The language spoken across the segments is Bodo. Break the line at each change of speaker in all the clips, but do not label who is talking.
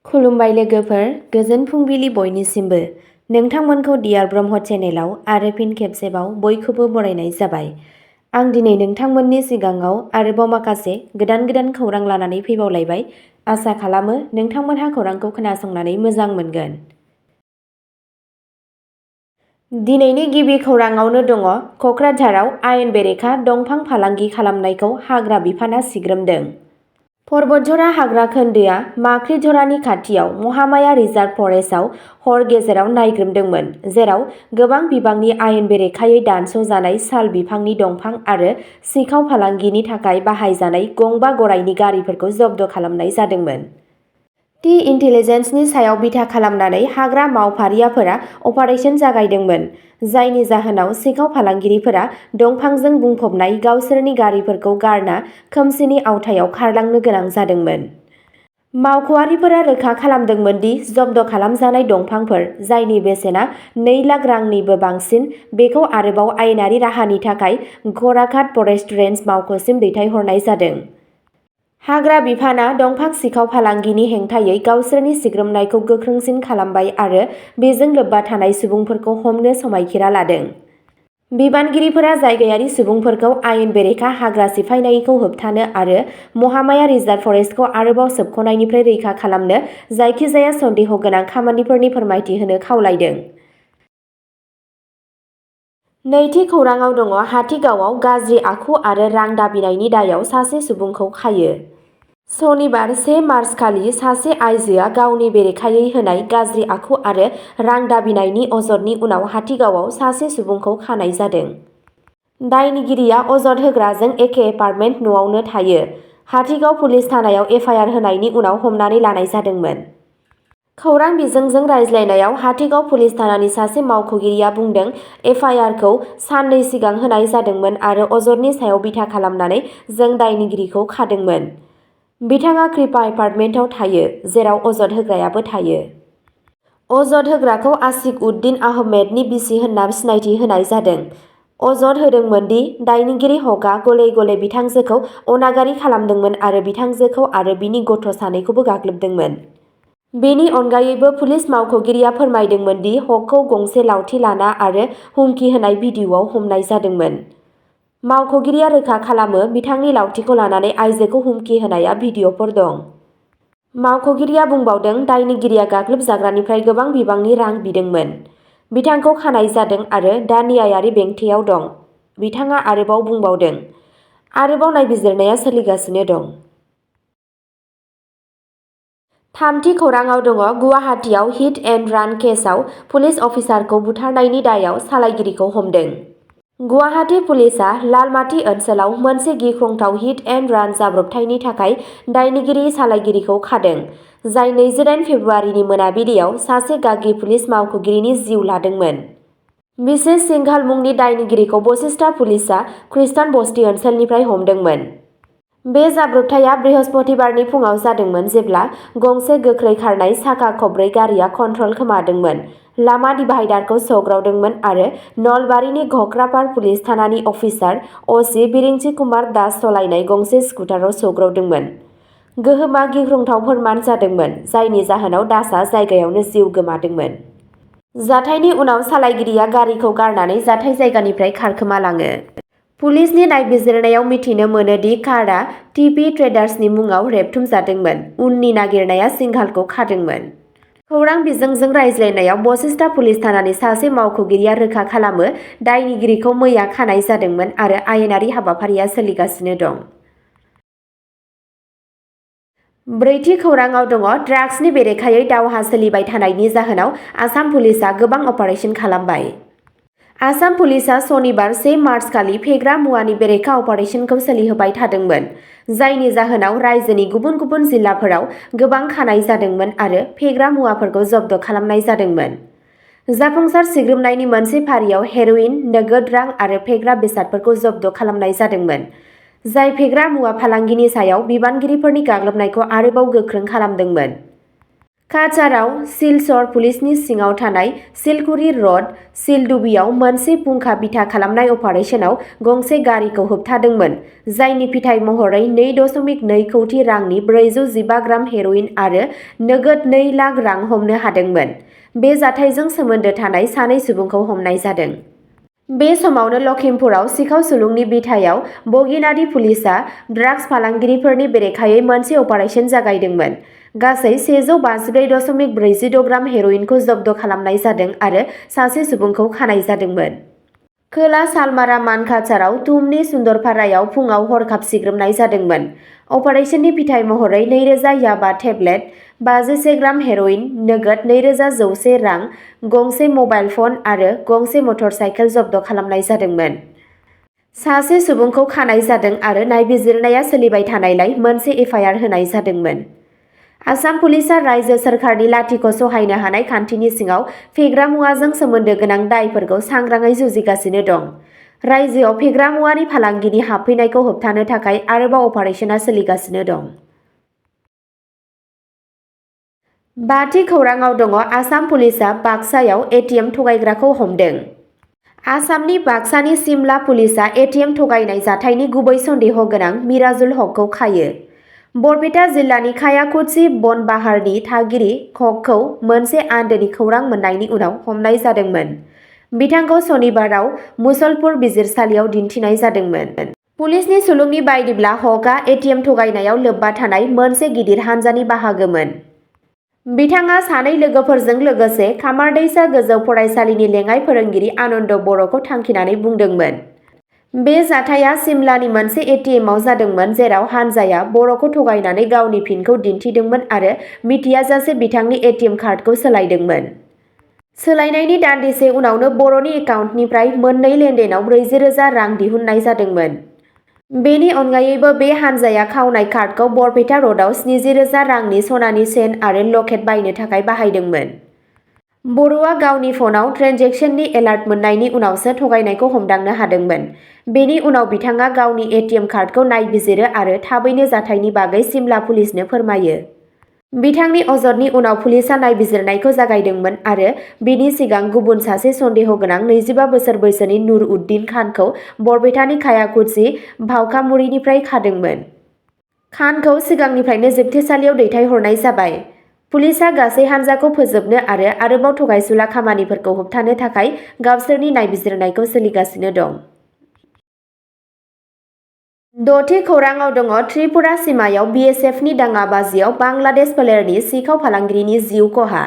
खुलुमबाय लोगोफोर, गोजोन फुंबिलि बयनिसिमबो। नोंथांमोनखौ डियार ब्रह्म चेनेलाव आरो फिन खेबसेबाव बयखौबो बरायनाय जाबाय। आं दिनै नोंथांमोननि सिगाङाव आरोबाव माखासे गोदान खौरां लानानै फैबावलायबाय। आसा खालामो नोंथांमोनहा खौरांखौ खोनासंनानै मोजां मोनगोन। दिनैनि गिबि खौराङावनो दङ क'क्राझाराव आयेन बेरेखा दंफां फालांगि खालामनायखौ हाग्रा बिफाना सिग्रोमदों। पर्बतझरा हाग्रा खोन्दोआ माख्रिझरानि खाथियाव महामाया रिजार्भ फरेस्टआव हर गेजेराव नायग्रोमदोंमोन, जेराव गोबां बिबांनि आयेन बेरेखायै दानस'जानाय साल बिफांनि दंफां आरो सिखाव फालांगिनि थाखाय बाहायजानाय गंबा गरायनि गारिफोरखौ जब्द खालामनाय जादोंमोन। टि इन्टेलिजेन्सनि सायाव बिथा खालामनानै हाग्रा मावफारियाफोरा अपारेशन जागायदोंमोन, जायनि जाहोनाव सिखाव फालांगिरिफोरा दंफांजों बुंफबनाय गावसोरनि गारिफोरखौ गारना खोमसिनि आवथायाव खारलांनो गोनां जादोंमोन। मावख'आरिफोरा रोखा खालामदोंमोन दि जब्द खालामजानाय दंफांफोर, जायनि बेसेना 2 लाख रांनिबो बांसिन, बेखौ आरोबाव आयेनारि राहानि थाखाय घराघाट फरेस्ट रेन्ज मावख'सिम दैथायहरनाय जादों। हाग्रा बिफाना दंफां सिखाव फालांगिनि हेंथायै गावसोरनि सिग्रोमनायखौ गोख्रोंसिन खालामबाय आरो बेजों लोब्बा थानाय सुबुंफोरखौ हमनो समायखिरा लादों। बिबानगिरिफोरा जायगायारि सुबुंफोरखौ आयेन बेरेखा हाग्रा सिफायनायखौ होबथानो आरो महामाया रिजार्भ फरेस्टखौ आरोबाव सोबख'नायनिफ्राय रैखा खालामनो जायखिजाया सन्देह गोनां खामानिफोरनि फोरमायथि होनो खावलायदों। नैथि खौराङाव दङ हाथिगावआव गाज्रि आखु आरो रां दाबिनायनि दायाव सासे सुबुंखौ खायो। सनिबार 1 मार्चखालि सासे आइजोआ गावनि बेरेखायै होनाय गाज्रि आखु आरो रां दाबिनायनि अजदनि उनाव हाथिगावआव सासे सुबुंखौ खानाय जादों। दायनिगिरिया अजद होग्राजों एखे एपार्टमेन्ट न'आवनो थायो। हाथिगाव पुलिस थानायाव एफआइआर होनायनि उनाव हमनानै लानाय जादोंमोन। खौरां बिजोंजों रायज्लायनायाव हाथिगाव पुलिस थानानि सासे मावख'गिरिया बुंदों, एफआइआरखौ साननै सिगां होनाय जादोंमोन आरो अजदनि सायाव बिथा खालामनानै जों दायनिगिरिखौ खादोंमोन। बिथाङा कृपा एपार्टमेन्टआव थायो, जेराव अजद होग्रायाबो थायो। अजद होग्राखौ आशिक उद्दिन आहमेदनि बिसि होनना सिनायथि होनाय जादों। अजद होदोंमोन दि दायनिगिरि हकआ गले-गले बिथांजोखौ अनागारि खालामदोंमोन आरो बिथांजोखौ आरो बिनि गथ' सानैखौबो गाग्लोबदोंमोन। बेनि अनगायैबो पुलिस मावख'गिरिया फोरमायदोंमोन दि हकखौ गंसे लावथि लाना आरो हुमखि होनाय भिडिअ'आव हमनाय जादोंमोन। मावख'गिरिया रोखा खालामो बिथांनि लावथिखौ लानानै आइजोखौ हुमखि होनाया भिडिअ'फोर दं। मावख'गिरिया बुंबावदों, दायनिगिरिया गाग्लोबजाग्रानिफ्राय गोबां बिबांनि रां बिदोंमोन। बिथांखौ खानाय जादों आरो दा न्यायारि बेंथेयाव दं। बिथाङा आरोबाव बुंबावदों, आरोबाव नायबिजिरनाया सोलिगासिनो दं। थामथि खौराङाव दङ गुवाहाटीआव हिट एन्ड रान केसआव पुलिस अफिसारखौ बुथारनायनि दायाव सालायगिरिखौ हमदों। गुवाहाटी पुलिसआ लालमाटि ओनसोलाव मोनसे गिख्रंथाव हिट एन्ड रान जाब्रबथायनि थाखाय दायनिगिरि सालायगिरिखौ खादों, जाय 28 फेब्रुआरिनि मोनाबिलियाव सासे गागि पुलिस मावख'गिरिनि जिउ लादोंमोन। बिसेस सिंघाल मुंनि दायनिगिरिखौ बशिष्टा पुलिसआ खृष्टान बस्ति ओनसोलनिफ्राय हमदोंमोन। बे जाब्रबथाया बृहस्पतिबारनि फुंआव जादोंमोन जेब्ला गंसे गोख्रै खारनाय साखा खबब्रै गारिआ कन्ट्रल खोमादोंमोन, लामा डिभाइडारखौ सौग्रावदोंमोन आरो नलबारीनि घक्रापार पुलिस थानानि अफिसार अ.सि. बिरिंचि कुमार दास सलायनाय गंसे स्कुटाराव सौग्रावदोंमोन। गोहोमआ गिख्रंथाव फोरमान जादोंमोन, जायनि जाहोनाव दासआ जायगायावनो जिउ गोमादोंमोन। जाथायनि उनाव सालायगिरिया गारिखौ गारनानै जाथाय जायगानिफ्राय खारखोमालाङो। पुलिसनि नायबिजिरनायाव मिथिनो मोनो दि कारआ टिपि ट्रेडार्सनि मुङाव रेबथुमजादोंमोन। उननि नागिरनाया सिंघालखौ खादोंमोन। खौरां बिजोंजों रायज्लायनायाव बशिष्टा पुलिस थानानि सासे मावख'गिरिया रोखा खालामो दायनिगिरिखौ मैया खानाय जादोंमोन आरो आयेनारि हाबाफारिया सोलिगासिनो दं। ब्रैथि खौराङाव दङ ड्राग्सनि बेरेखायै दावहा सोलिबाय थानायनि जाहोनाव आसाम पुलिसआ गोबां अपारेशन खालामबाय। आसाम पुलिसआ सनिबार 1 मार्चखालि फेग्रा मुवानि बेरेखा अपारेशनखौ सोलिहोबाय थादोंमोन, जायनि जाहोनाव रायजोनि गुबुन गुबुन जिल्लाफोराव गोबां खानाय जादोंमोन आरो फेग्रा मुवाफोरखौ जब्द खालामनाय जादोंमोन। जाफुंसार सिग्रोमनायनि मोनसे फारियाव हेर'इन, नोगोद रां आरो फेग्रा बेसादफोरखौ जब्द खालामनाय जादोंमोन, जाय फेग्रा मुवा फालांगिनि सायाव बिबानगिरिफोरनि गाग्लोबनायखौ आरोबाव गोख्रों खालामदोंमोन। काछाराव सिलचर पुलिसनि सिङाव थानाय सिलकुरि रड सिलदुबियाव मोनसे फुंखा बिथा खालामनाय अपारेशनाव गंसे गारिखौ होबथादोंमोन, जायनि फिथाय महरै 2.2 कौटि रांनि 415 ग्राम हेर'इन आरो नोगोद 2 लाख रां हमनो हादोंमोन। बे जाथायजों सोमोन्दो थानाय सानै सुबुंखौ हमनाय जादों। बे समावनो लखिमपुराव सिखाव सुलुंनि बिथायाव बगिनारि पुलिसआ ड्राग्स फालांगिरिफोरनि बेरेखायै मोनसे अपारेशन जागायदोंमोन। गासै 154.46 ग्राम हेर'इनखौ जब्द खालामनाय जादों आरो सासे सुबुंखौ खानाय जादोंमोन। खोला सालमारा मानकाछाराव तुमनि सुन्दरपारायाव फुङाव हरखाब सिग्रोमनाय जादोंमोन। अपारेशननि फिथाय महरै 2000 याबा टेब्लेट, 51 ग्राम हेर'इन, नोगोद 2100 रां, गंसे मबाइल फन आरो गंसे मटर साइकेल जब्द खालामनाय जादोंमोन। सासे सुबुंखौ खानाय जादों आरो नायबिजिरनाया सोलिबाय थानायलाय मोनसे एफआइआर होनाय जादोंमोन। आसाम पुलिसआ रायजो सोरखारनि लाथिख' सहायनो हानाय खान्थिनि सिङाव फेग्रा मुवाजों सोमोन्दो गोनां दायफोरखौ सांग्राङै जुजिगासिनो दं। रायजोआव फेग्रा मुवानि फालांगिनि हाबफैनायखौ होबथानो थाखाय आरोबाव अपारेशना सोलिगासिनो दं। बाथि खौराङाव दङ आसाम पुलिसआ बाक्सायाव एटिएम थगायग्राखौ हमदों। आसामनि बाक्सानि सिमला पुलिसआ एटिएम थगायनाय जाथायनि गुबै सन्देह गोनां मिराजुल हकखौ खायो। बरपेटा जिल्लानि खायाकुटसि बनबाहारनि थागिरि ख'खौ मोनसे आन्दोनि खौरां मोननायनि उनाव हमनाय जादोंमोन। बिथांखौ सनिबाराव मुसलपुर बिजिरसालियाव दिन्थिनाय जादोंमोन। पुलिसनि सुलुंनि बायदिब्ला हकआ एटिएम थगायनायाव लोब्बा थानाय मोनसे गिदिर हान्जानि बाहागोमोन। बिथाङा सानै लोगोफोरजों लोगोसे खामारदैसा गोजौ फरायसालिनि लेङाइ फोरोंगिरि आनन्द बर'खौ थांखिनानै बुंदोंमोन। बे जाथाया सिमलानि मोनसे एटिएमआव जादोंमोन, जेराव हानजाया बर'खौ थगायनानै गावनि फिनखौ दिन्थिदोंमोन आरो मिथियाजासे बिथांनि एटिएम कार्डखौ सोलायदोंमोन। सोलायनायनि दान्दिसे उनावनो बर'नि एकाउन्टनिफ्राय मोननै लेनदेनाव 40,000 रां दिहुननाय जादोंमोन। बेनि अनगायैबो बे हानजाया खावनाय कार्डखौ बरपेटा र'डआव 70,000 रांनि सनानि चेन आरो लकेट बायनो थाखाय बाहायदोंमोन। बर'आ गावनि फनाव ट्रेन्जेकसननि एलार्ट मोननायनि उनावसो थगायनायखौ हमदांनो हादोंमोन। बेनि उनाव बिथाङा गावनि एटिएम कार्डखौ नायबिजिरो आरो थाबैनो जाथायनि बागै सिमला पुलिसनो फोरमायो। बिथांनि अजदनि उनाव पुलिसआ नायबिजिरनायखौ जागायदोंमोन आरो बेनि सिगां गुबुन सासे सन्देह गोनां 25 बोसोर बैसोनि नुर उद्दिन खानखौ बरपेटानि खायाकुटसि भावखामुरिनिफ्राय खादोंमोन। खानखौ सिगांनिफ्रायनो जोबथेसालियाव दैथायहरनाय जाबाय। पुलिसआ गासै हान्जाखौ फोजोबनो आरो आरोबाव थगायसुला खामानिफोरखौ होबथानो थाखाय गावसोरनि नायबिजिरनायखौ सोलिगासिनो दं। द'थि खौराङाव दङ त्रिपुरा सिमायाव बिएसएफनि दाङाबाजियाव बांलादेश फोलेरनि सिखाव फालांगिरिनि जिउ खहा।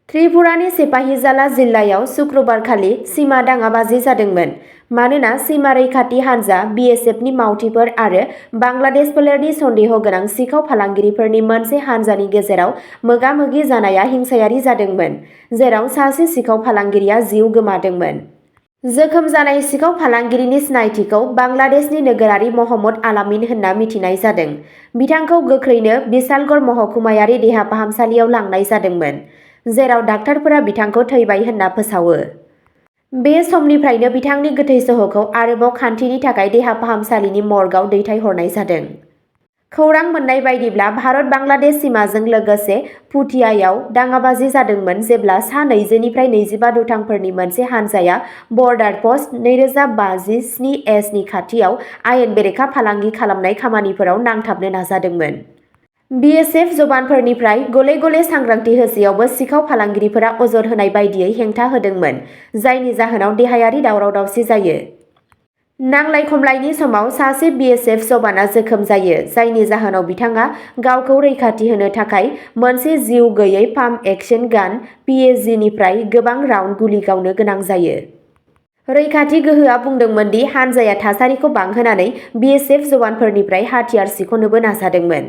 त्रिपुरानि सिपाहिजाला जिल्लायाव शुक्रबारखालि सिमा दाङाबाजि जादोंमोन, मानोना सिमा रैखाथि हान्जा बिएसएफनि मावथिफोर आरो बांलादेश फोलेरनि सन्देह गोनां सिखाव फालांगिरिफोरनि मोनसे हान्जानि गेजेराव मोगा-मोगि जानाया हिंसायारि जादोंमोन, जेराव सासे सिखाव फालांगिरिया जिउ गोमादोंमोन। जोखोम जानाय सिखाव फालांगिरिनि सिनायथिखौ बांलादेशनि नोगोरारि महम्मद आलामिन होनना मिथिनाय जादों। बिथांखौ गोख्रैनो बिशालगड़ महकुमायारि देहा फाहामसालियाव लांनाय जादोंमोन, जेराव डाक्टारफोरा बिथांखौ थैबाय होनना फोसावो। बे समनिफ्रायनो बिथांनि गोथै सह'खौ आरोबाव खान्थिनि थाखाय देहा फाहामसालिनि मर्गआव दैथायहरनाय जादों। खौरां मोननाय बायदिब्ला भारत-बांलादेश सिमाजों लोगोसे पुथियायाव दाङाबाजि जादोंमोन जेब्ला सा 20 निफ्राय 25 दुथांफोरनि मोनसे हान्जाया बर्डार पस्ट 2057 नि खाथियाव आयेन बेरेखा फालांगि खालामनाय खामानिफोराव नांथाबनो नाजादोंमोन। बिएसएफ जवानफोरनिफ्राय गले-गले सांग्रांथि होसेयावबो सिखाव फालांगिरिफोरा अजद होनाय बायदियै हेंथा होदोंमोन, जायनि जाहोनाव देहायारि दावराव-दावसि जायो। नांलाय-खमलायनि समाव सासे बिएसएफ जवाना जोखोम जायो, जायनि जाहोनाव बिथाङा गावखौ रैखाथि होनो थाखाय मोनसे जिउ गैयै पाम्प एक्शन गान पिएजिनिफ्राय गोबां राउन्ड गुलि गावनो गोनां जायो। रैखाथि गोहोआ बुंदोंमोन दि हानजाया थासारिखौ बांहोनानै बिएसएफ जवानफोरनिफ्राय हाथियार सिख'नोबो नाजादोंमोन।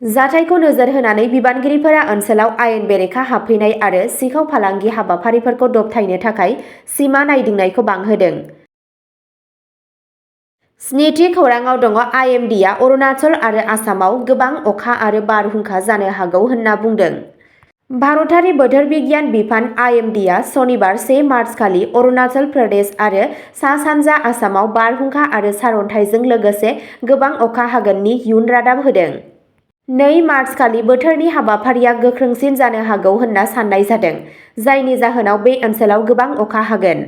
जाथायखौ नोजोर होनानै बिबानगिरिफोरा ओनसोलाव आयेन बेरेखा हाबफैनाय आरो सिखाव फालांगि हाबाफारिफोरखौ दबथायनो थाखाय सिमा नायदिंनायखौ बांहोदों। स्निथि खौराङाव दङ आइएमडीआ अरुणाचल आरो आसामाव गोबां अखा आरो बारहुंखा जानो हागौ होनना बुंदों। भारतारि बोथोर बिगियान बिफान आइएमडीआ सनिबार 1 मार्चखालि अरुणाचल प्रदेश आरो सा-सानजा आसामाव बारहुंखा आरो सारअन्थाइजों लोगोसे गोबां अखा हागोननि इयुन रादाब होदों। 2 मार्च खालि बोथोरनि हाबाफारिया गोख्रोंसिन जानो हागौ होनना साननाय जादों, जायनि जाहोनाव बे ओनसोलाव गोबां अखा हागोन।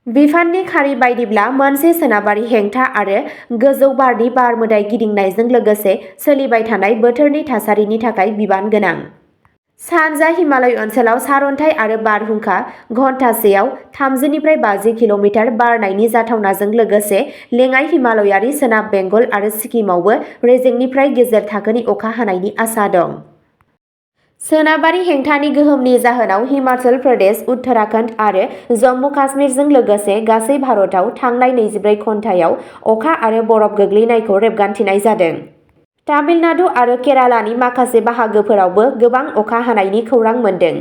बिफाननि खारि बायदिब्ला मोनसे सोनाबारि हेंथा आरो गोजौ बारनि बार मोदाय गिदिंनायजों लोगोसे सोलिबाय थानाय बोथोरनि थासारिनि थाखाय बिबान गोनां। सानजा हिमालय ओनसोलाव सारअन्थाइ आरो बारहुंखा घन्टासेआव 30 निफ्राय 50 किल'मिटार बारनायनि जाथावनाजों लोगोसे लेङाइ हिमालयारि सोनाब बेंगल आरो सिक्किमावबो रेजेंनिफ्राय गेजेर थाखोनि अखा हानायनि आसा दं। सोनाबारि हेंथानि गोहोमनि जाहोनाव हिमाचल प्रदेश, उत्तराखन्ड आरो जम्मु काश्मीरजों लोगोसे गासै भारतआव थांनाय 24 घन्टायाव अखा आरो बरफ गोग्लैनायखौ रेबगान्थिनाय जादों। तामिलनाडु आरो केरालानि माखासे बाहागोफोरावबो गोबां अखा हानायनि खौरां मोन्दों।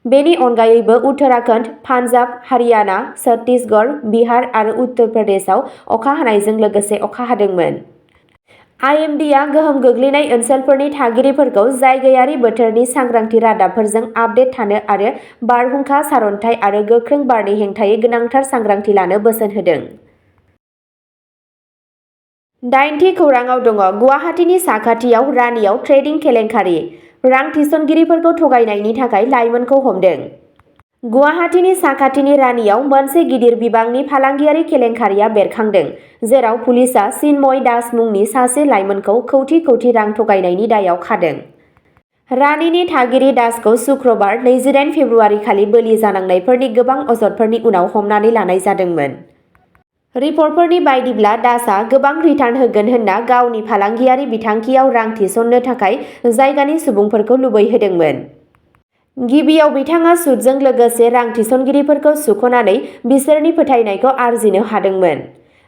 बेनि अनगायैबो उत्तराखन्ड, पान्जाब, हारियाना, छत्तीसगढ़, बिहार आरो उत्तर प्रदेशआव अखा हानायजों लोगोसे अखा हादोंमोन। आइएमडीआ गोहोम गोग्लैनाय ओनसोलफोरनि थागिरिफोरखौ जायगायारि बोथोरनि सांग्रांथि रादाबफोरजों आपडेट थानो आरो बारहुंखा, सारअन्थाइ आरो गोख्रों बारनि हेंथायै गोनांथार सांग्रांथि लानो बोसोन होदों। 8थि खौरांआव दङ गुवाहाटीनि साखाथियाव रानीआव ट्रेडिं केलेंकारि, रां थिसनगिरिफोरखौ थगायनायनि थाखाय लाइमोनखौ हमदों। गुवाहाटीनि साखाथिनि रानीआव मोनसे गिदिर बिबांनि फालांगियारि केलेंकारिया बेरखांदों, जेराव पुलिसआ चिन्मय दास मुंनि सासे लाइमोनखौ कौटि कौटि रां थगायनायनि दायआव खादों। रानीनि थागिरि दासखौ शुक्रबार 28 फेब्रुआरि खालि बोलि जानांनायफोरनि गोबां अजदफोरनि उनाव हमनानै लानाय जादोंमोन। रिपर्टफोरनि बायदिब्ला दासआ गोबां रिटार्न होगोन होनना गावनि फालांगियारि बिथांखियाव रां थिसननो थाखाय जायगानि सुबुंफोरखौ लुबैहोदोंमोन। गिबियाव बिथाङा सुदजों लोगोसे रां थिसनगिरिफोरखौ सुख'नानै बिसोरनि फोथायनायखौ आरजिनो हादोंमोन।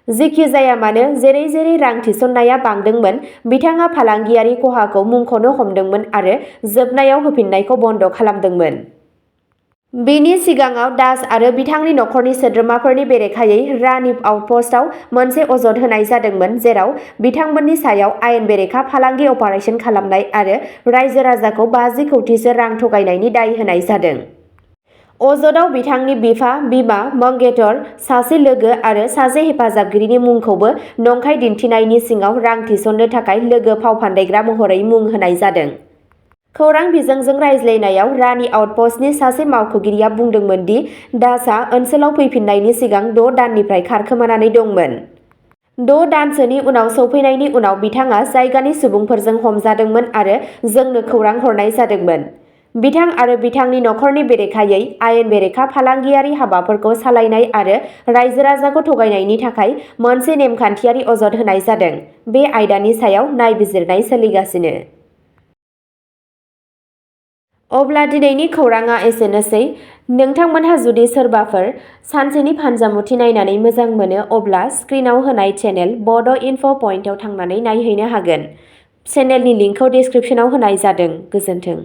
जेखि जाया मानो, जेरै जेरै रां थिसननाया बांदोंमोन, बिथाङा फालांगियारि खहाखौ मुंख'नो हमदोंमोन आरो जोबनायाव होफिन्नायखौ बन्द खालामदोंमोन। बेनि सिगाङाव दास आरो बिथांनि नखरनि सोद्रोमाफोरनि बेरेखायै रानी आउटपस्टआव मोनसे अजद होनाय जादोंमोन, जेराव बिथांमोननि सायाव आयेन बेरेखा फालांगि अपारेसन खालामनाय आरो रायजो-राजाखौ 50 कौटिसो रां थगायनायनि दाय होनाय जादों। अजदआव बिथांनि बिफा, बिमा, मंगेतर, सासे लोगो आरो सासे हेफाजाबगिरिनि मुंखौबो नंखाय दिन्थिनायनि सिङाव रां थिसननो थाखाय लोगो फावफान्दायग्रा महरै मुं होनाय जादों। खौरां बिजोंजों रायज्लायनायाव रानी आउटपस्टनि सासे मावख'गिरिया बुंदोंमोन दि दासआ ओनसोलाव फैफिन्नायनि सिगां 6 दाननिफ्राय खारखोमानानै दंमोन। 6 दानसोनि उनाव सौफैनायनि उनाव बिथाङा जायगानि सुबुंफोरजों हमजादोंमोन आरो जोंनो खौरां हरनाय जादोंमोन। बिथां आरो बिथांनि नखरनि बेरेखायै आयेन बेरेखा फालांगियारि हाबाफोरखौ सालायनाय आरो रायजो-राजाखौ थगायनायनि थाखाय मोनसे नेमखान्थियारि अजद होनाय जादों। बे आयदानि सायाव नायबिजिरनाय सोलिगासिनो। अब्ला दिनैनि खौरांआ एसेनोसै। नोंथांमोनहा जुदि सोरबाफोर सानसेनि फानजामुथि नायनानै मोजां मोनो, अब्ला स्क्रिनआव होनाय चेनेल बड इनफ पइन्टआव थांनानै नायहैनो हागोन। चेनेलनि लिंकखौ डिस्क्रिप्शनाव होनाय जादों। गोजोन्थों।